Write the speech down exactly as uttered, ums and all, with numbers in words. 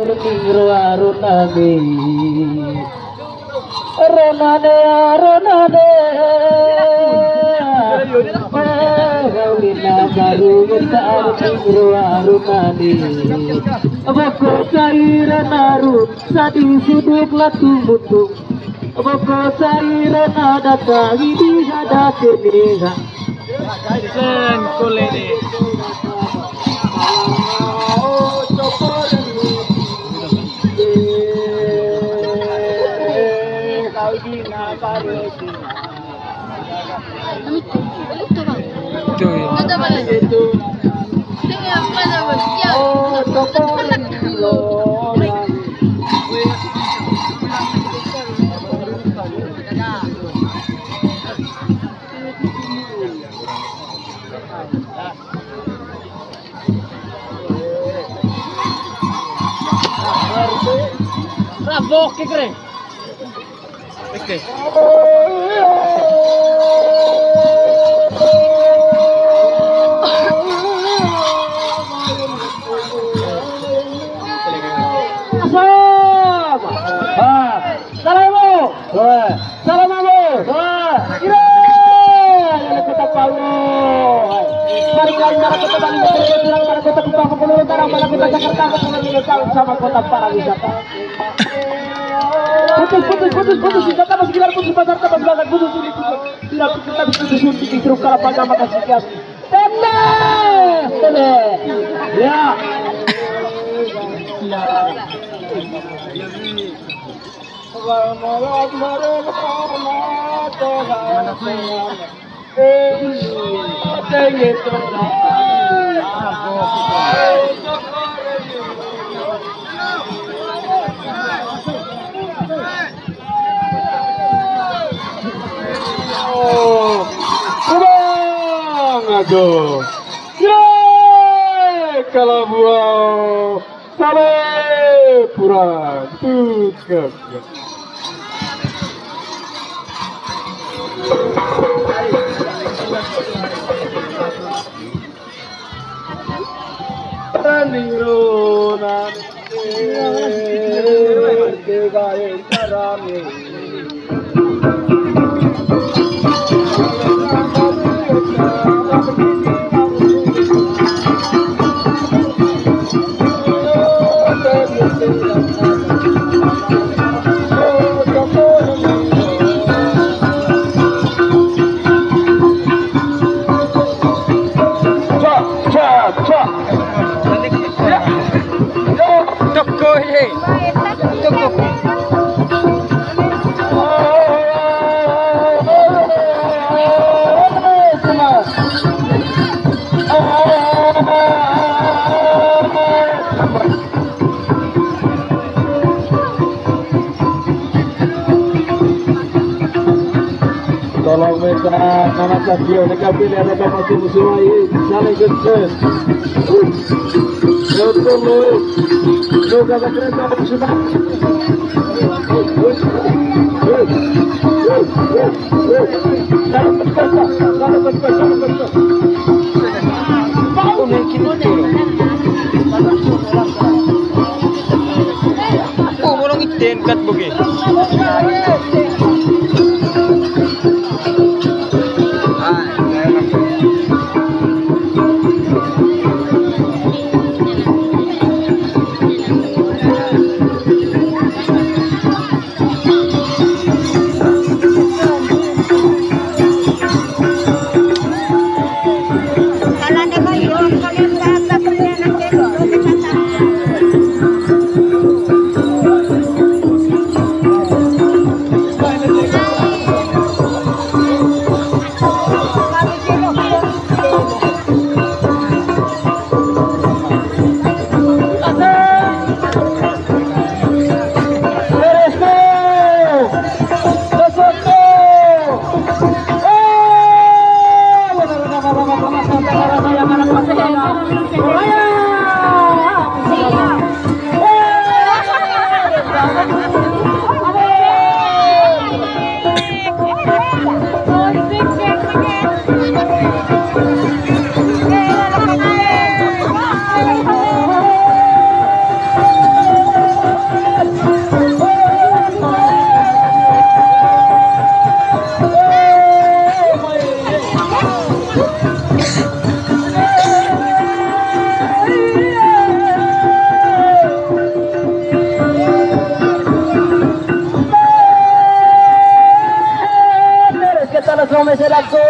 Ning roa ronane. Ronane, ronane. Oh, ronane baru ngetar ning roa ronane. Boko cairan aru sadi suduk latu mutung. Boko cairan ada tangi di hada keneha. Sen kolene. Itu ya. Bravo, kikre. Oke. Asam. Ah. Salam, Bu. Wah. Salam, Bu. Wah. Kira. Yang kota Palu. Mari kali mana kota Bali, mana kota Kupang, Kepulauan Utara, mana kota Jakarta, Kepulauan Riau, sama kota pariwisata. Putus, putus, putus, putus, wisata masih gila, putus, pasar tambah bilangan, putus, ini, putus. Tidak, kita putus, putus, putus, terus kalau pada makasih, ya. Tete! Tete! Ya. Kubang aduh. Ye, kalau buau. Sale pura. Tuh, gak, gak. Running road, Toko ye. Toko. Tolong minta nama sadio, neka pilih ada nama si musuh lain, saling genset. Betul, Lui. Lu kagak keren, kagak suka. Oh, bolong iten kat boge. Lagu